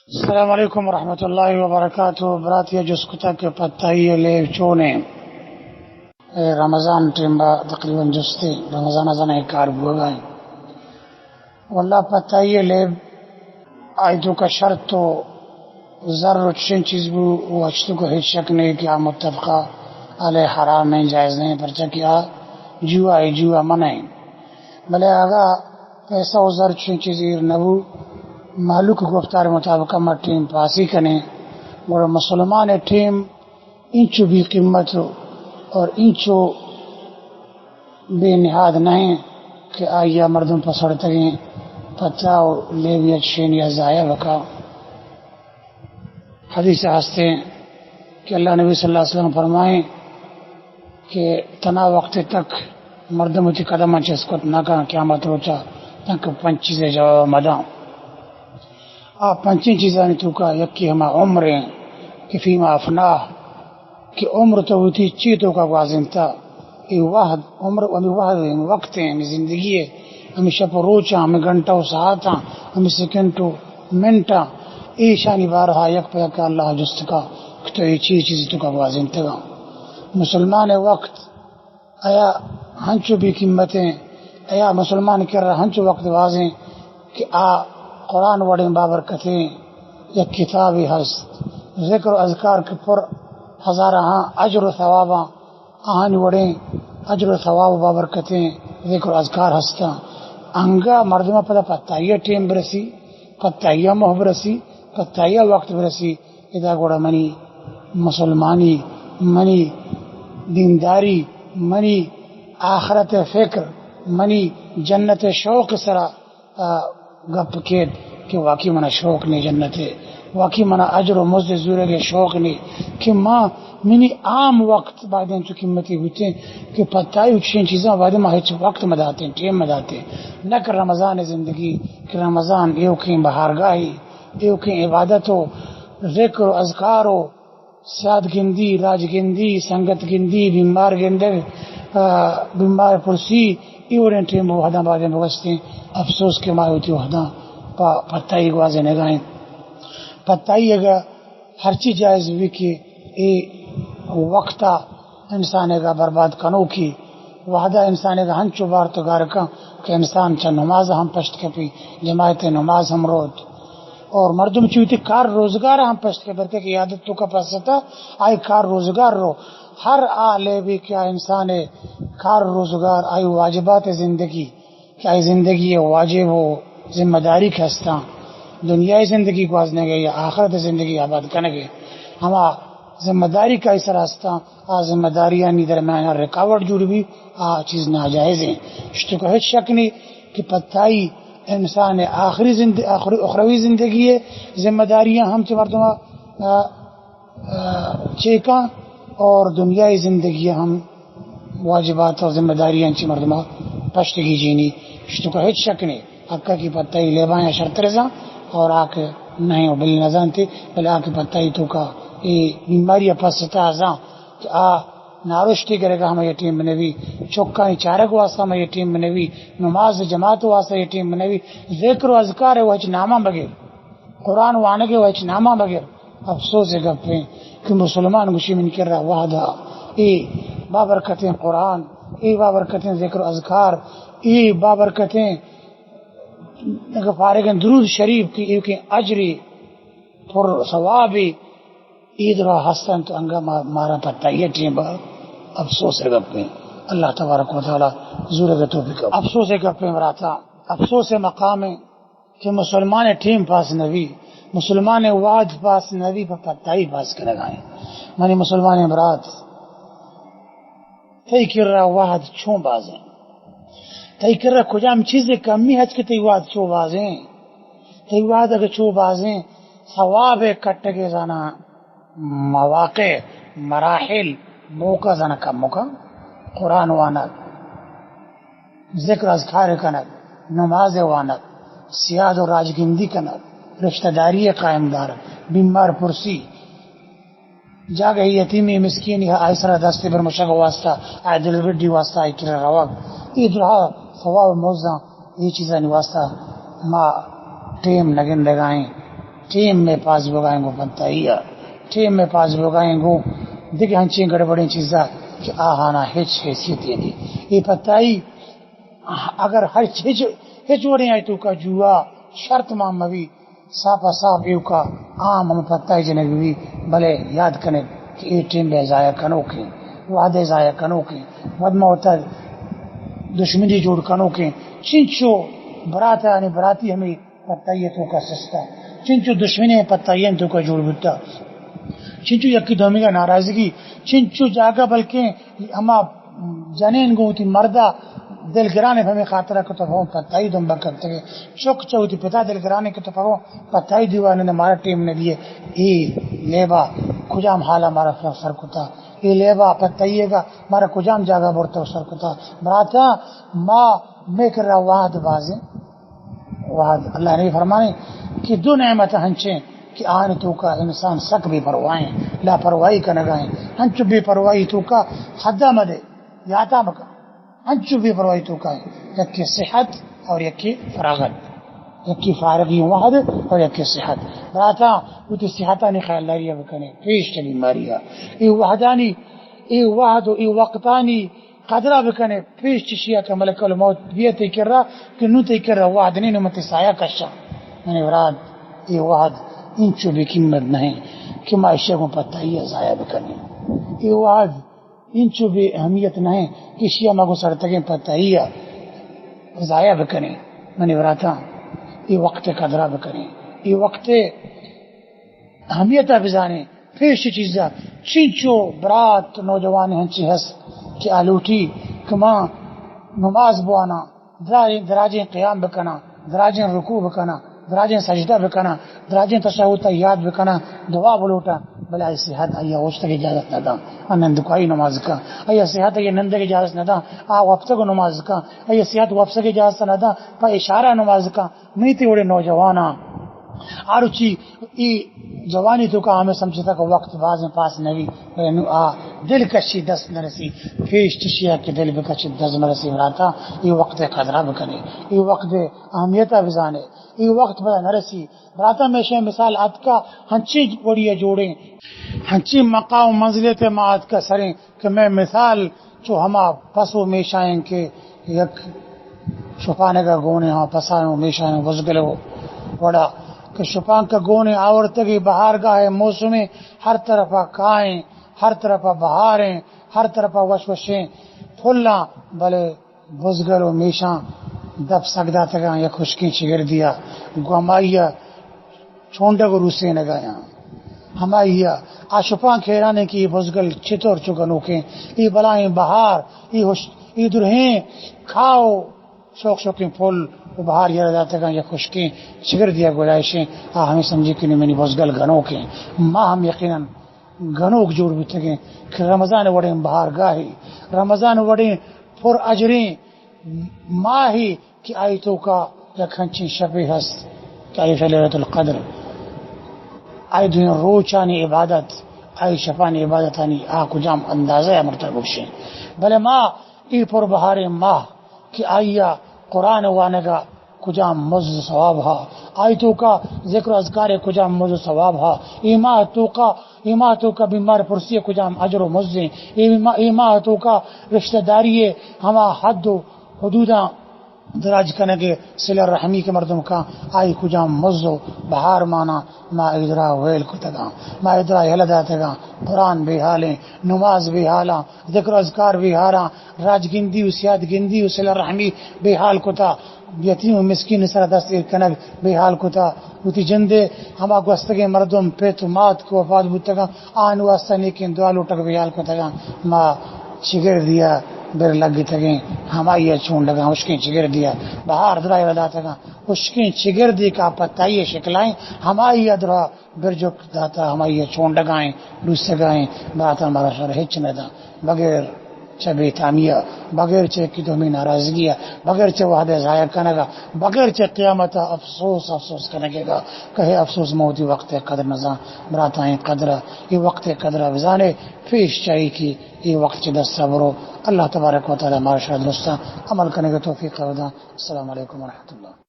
السلام علیکم ورحمۃ اللہ وبرکاتہ۔ برات یا جست کتگ کہ پتائی ءِ لیب چونیں؟ اے رمضان ٹیم با تقریباً جستے، رمضان ءَ زاناں اے کار بوگا ایں۔ واللہ پتائی ءِ لیب آئی توکا شرط و زر و چشیں چیز بو و اچ توکا ہچ شک نہیں کہ آ متفقہ علیہ حرام ہیں، جائز نہیں، پرچہ کہ آ جوا ہے، جوا منع ہیں۔ بلے اگا پیسہ و زر چشیں چیز ایر نبو، مہلوک گفتار مطابق ما ٹیم پاسی کنیں، گڑا مسلمان ٹیم انچو بے قیمت و اور انچو بے نہاد نہ ایں کہ آئی ءَ مردم پسڑتگیں پتا و لیب یا چشیں یا ضائع بکا۔ حدیث ہستیں کہ اللہ نبی صلی اللہ علیہ وسلم فرمائیں کہ تنا وقت تک مردم وتی قدماں چست کت نہ کن قیامت روچا تنکہ پنچ چیزے جواب مداں۔ آ پنچیں چیزانی توکا یکی ہما عمر ایں کہ فیما افناہ، کہ عمر تو وتی چی توکا گوازینتا۔ اے وہد، عمر، ہمے وہد ایں، ہمے وقت ایں، ہمے زندگی ایں، ہمے شپ و روچاں، ہمے گھنٹہ و ساعتاں، ہمے سیکنڈ و منٹاں، ایشانی بارہا یک پہ یک اللہ جست کا کہ تو اے چی چیزی توکا گوازینتگا۔ مسلمان وقت آیا ہنچو بے قیمتیں، آیا مسلمان کرا ہنچو وقت بازیں کہ آ قرآن وڑیں بابرکتیں یک کتابے ہست، ذکر و اذکار کہ پر ہزارہاں اجر و ثواباں، آہانی وڑیں اجر و ثواب و بابرکتیں ذکر و اذکار ہستاں۔ انگا مردماں پدا پتائی ٹیم برسی، پتائی موہ برسی، پتائی وقت برسی، ادا گڑا منی مسلمانی، منی دینداری، منی آخرت فکر، منی جنت شوق سرا، آ، گپ کیت کہ واقعی منا شوق نے جنت، واقعی منا اجر و مزد زورگ شوق نے کہ ما منی عام وقت بعد انچو قیمتی بوتیں کہ پتائی و چشیں چیزاں بعد ما ہچ وقت مداتیں، ٹیم مداتیں۔ نہ کہ رمضان زندگی، کہ رمضان ایوکیں بہارگاہی، ایوکیں عبادت و ذکر و اذکار و سیاد گندی، راج گندی، سنگت گندی، بیمار گندگ، آ، بیمار پرسی، ای وڑیں ٹیم وہداں بازیں بگوستیں۔ افسوس کہ ما وتی وہداں پہ پتائی گوازینگا ایں۔ پتائی اگا ہرچی جائز بی کہ اے وقتا انسان اگا برباد کنوکی وہدہ انسان ء ہنچو بارت و گار کن کہ انسان چہ نماز ہم پشت کپی، جماعت نماز ہم روت، اور مردم چہ وتی کار روزگار ہم پشت کپی، بلکہ کہ عادت توکا پستا آئی کار روزگار رو۔ ہر آ لیبی کہ آ انسان کار روزگار، آئی واجبات زندگی، کہ آئی زندگی واجب و ذمہ داری کہ ہستاں، دنیای زندگی گوازنگے یا آخرت زندگی آباد کنگے، ہما ذمہ داری کہ آئی سر ہستاں، آ ذمہ داریانی درمیان رکاوٹ جوڑ بی، آ چیز ناجائز ہیں۔ اشتو کہ ہچ شک نہیں کہ پتائی انسان آخری زند-، آخری اخروی زندگی ہے، ذمہ داریاں ہم چہ مردم، آ، آ، چیکاں اور دنیای زندگی ہم واجبات اور ذمہ داریاں چہ مردم پشت گیجینی۔ اشتو کہ ہچ شک نہیں، حقا کی پتائی لیباں یا شرتر زاں اور آ کہ نہیں و بل نزانتے، بل آ کہ پتائی توکا اے بیماری پستا زاں کہ آ نارشتی گرگا ہمیں یہ ٹیم بنوی، چکانی چارگ واسطہ ہمیں یہ ٹیم بنوی، نماز جماعت واسطہ یہ ٹیم بنوی، ذکر و اذکار و ہچ نامہ بگیر، قرآن وانگے و ہچ نامہ بگیر۔ افسوس گپیں کہ مسلمان گوشی من کرا وہدا اے بابرکتیں قرآن، اے بابرکتیں ذکر و اذکار، اے بابرکتیں فارغیں درود شریف کی ایوکیں اجری پر ثوابی اے درا ہستن تو انگا ما-، مارا پتہ یہ ٹیم با افسوس گپیں۔ اللہ تبارک و تعالی زور گتو بکا۔ افسوس گپیں براتا، افسوس مقامیں کہ مسلمان ٹیم پاس نبی، مسلمان وعد پاس نبی، پہ پتائی پاس کنگائیں۔ منی مسلمان برات، تئی کرا وہد چون بازیں؟ تئی کرا کجام چیزے کمی ہست کہ تئی وہد چو بازیں؟ تئی وہد اگہ چو بازیں، ثواب کٹگے زانا مواقع، مراحل، موقع زانا کم مکن۔ قرآن وانگ، ذکر اذکار کنگ، نماز وانگ، سیاد و راجگندی کنگ، رشتہ داری قائم دارگ، بیمار پرسی، جاگہ یتیمی مسکینی آئی سرا دست برمشگ واسطہ، آئی دل بڈی واسطہ، آئی کرا روگ، اے درہا ثواب موزاں، اے چیزانی واسطہ ما ٹیم نگندگائیں۔ ٹیم میں پاس بوگائیں گوں پتائی ءَ، ٹیم میں پاس بوگائیں گوں دگہ ہنچیں گڑبڑیں چیزاں کہ آہانا ہچ حیثیت نہیں۔ یہ پتائی اگر ہر ہچ، ہچ وڑیں آئی توکا جوا شرط مان مبی، صاف صاف ایوکا عام ہم پتائی جنگ بی، بلے یاد کنے کہ اے ٹیم بے ضائع کنوکیں، وعدے ضائع کنوکیں، ود موت دشمنی جوڑ کنوکیں، چنچو برات یعنی براتی ہمیں پتائی توکا سستا، چنچو دشمنی پتائی توکا جوڑ بوتا، چنچو یکی دومیگا ناراضگی، چنچو جاگہ بلکیں ہما جنین گوں وتی مردا دلگرانے پہ ہمیں خاطرا کہ تو پتائی دنبا کپتگے، چک چہ وتی پتا دلگرانے کہ تو پتائی دیوانے، مارا ٹیم نہ دیے۔ اے لیبا کجام حالا مارا سر کتا، اے لیبا پتائی گا مارا کجام جاگہ برتا سر کتا۔ براتا ما میکرا وعد بازیں وعد۔ اللہ نبی فرمانے کہ دو نعمت ہنچیں کہ آن توکا انسان سک بے پرواہیں، لاپرواہی کنگائیں۔ ہنچو بے پرواہی توکا حدا مدے، یاتا مکن۔ ہنچو بے پرواہی توکا ہیں۔ یکی صحت اور یکی فراغت۔ یکی فارغی وحد اور یکی صحت۔ براتا وتی صحتانی خیالداری بکنے، پیش چلی ماریا۔ اے وحدانی، اے وحد و اے وقتانی قدرا بکنے، پیش چشیا کہ ملک الموت بیئے تئی کرا، کہ نوں تئی کرا وحد نیں، نوں من تئی سایہ کشاں۔ منی برات، اے وحد انچو بے قیمت نہیں کہ ما اشیا گوں پتائی ضائع بکنیں۔ اے وحد انچو بے اہمیت نہیں کہ اشیا ما گوں سڑتگیں پتائی ضائع بکنیں۔ منی براتاں، اے وقت قدرا بکنیں، اے وقت اہمیتا بزانیں۔ پیش چیزا چنچو برات نوجوان ہنچی ہست کہ آ لوٹی کہ ما نماز بواناں، دراجیں، دراجیں قیام بکناں، دراجیں رکوع بکناں، دراجیں سجدہ بکناں، دراجیں تشہد تحیات بکناں، دعا بلوٹاں، بلے آئی صحت آئی اوشتگ اجازت نہ داں، آ نندکائی نماز کن، آئی صحت آئی نندگ اجازت نہ داں، آ وپتگ نماز کن، آئی صحت وپسگ اجازت نہ داں، پہ اشارہ نماز کن۔ منی تئی وڑیں نوجواناں، آ روچی ای جوانی توکا ہمیں سمجھتا کہ وقت بازیں پاس نبی، بلے نوں آ دلکشی دست نرسی، پیش چشیا کہ دل بکشی دست نرسی۔ براتا، ای وقت قدرا بکنے، ای وقت اہمیتا بزانے، ای وقت پدا نرسی۔ براتا، ہمیشہ مثال آتکا ہنچی وڑیا جوڑیں، ہنچی مقام و منزلے تے ما آتکا سریں کہ میں مثال چو ہما پس و میشائیں کہ یک شپانگا گونے، ہما پسائیں و میشائیں بزگل و وڑا کہ شپانکا گونے آورتگی بہارگاہ موسمیں، ہر طرفا کائیں، ہر طرفا بہاریں، ہر طرفا وش وشیں پھلاں، بلے بزگل و میشاں دپ سگ داتگاں یک ہشکیں چگردیا، گوں ہمائیا چونڈگ و روسینگایاں۔ ہمائیا آ شپانک حیرانیں کہ اے بزگل چتور چو گنوکیں، اے بلائیں بہار، اے ہش-، اے درہیں کاہ و شوک شوکیں پھل و بہار یلہ داتگاں یک ہشکیں چگردیا گلائشیں۔ آ ہمیں سمجھی کہ نوں منی بزگل گنوکیں۔ ما ہم یقیناً گنوک جوڑ بوتگیں کہ رمضان وڑیں بہارگاہے، رمضان وڑیں پر اجریں ماہے کہ آئی توکا یک ہنچیں شپے ہست کہ آئی لیلۃ القدر، آئی دوئیں روچانی عبادت، آئی شپانی عبادتانی آ کجام اندازہ ء مرتبہ بکشیں۔ بلے ما اے پر بہاریں ماہ کہ آئی ء قرآن وانگ ء کجام مزد ثواب ہا، آئی توکا ذکر و اذکار ء کجام مزد ثواب ہا، اے ماہ توکا، اے ماہ توکا بیمار پرسی ء کجام اجر و مزدیں، اے ما-، اے ماہ توکا رشتہ داری ء ہما حد و حدوداں دراج کنگ ء صلہ رحمی کہ مردم کاں، آئی کجام مزد و بہار مانا ما ادرا ویل کتگاں، ما ادرا یلہ داتگاں، قرآن بے حالیں، نماز بے حالاں، ذکر و اذکار بے حالاں، راج گندی و سیاد گندی و صلہ رحمی بے حال کتا، یتیم و مسکین سرا دست ایر کنگ بے حال کتا، وتی جندے ہما گوستگیں مردم پت و مات کہ وفات بوتگاں، آن واسطہ نیکیں دعا لوٹگ بے حال کتگاں۔ ما چگردیا بر لگتگیں، ہمائی ء چونڈگاں، ہشکیں چگردیا بہار دراہ داتگاں، ہشکیں چگردے کہ آ پتائی ء شکلائیں، ہمائی ء دراہ برجک داتا، ہمائی ء چونڈگائیں، لوسگائیں، براتا مارا شر ہچ نہ داں، بغیر چہ بے تامی ء، بغیر چہ یکی دومی ناراضگی ء، بغیر چہ وہد ء ضائع کنگ ء، بغیر چہ قیامت ء افسوس، افسوس کنگ ء، کہے افسوس من وتی وقت ء قدر نہ زان۔ براتاں، اے قدر ء، اے وقت ء قدر ء بزانے، پیش چہ اے کہ اے وقت چہ دست ء برو۔ اللہ تبارک و تعالی مارا شر درستاں عمل کنگ ء توفیق ء بداں۔ السلام علیکم ورحمۃ اللہ۔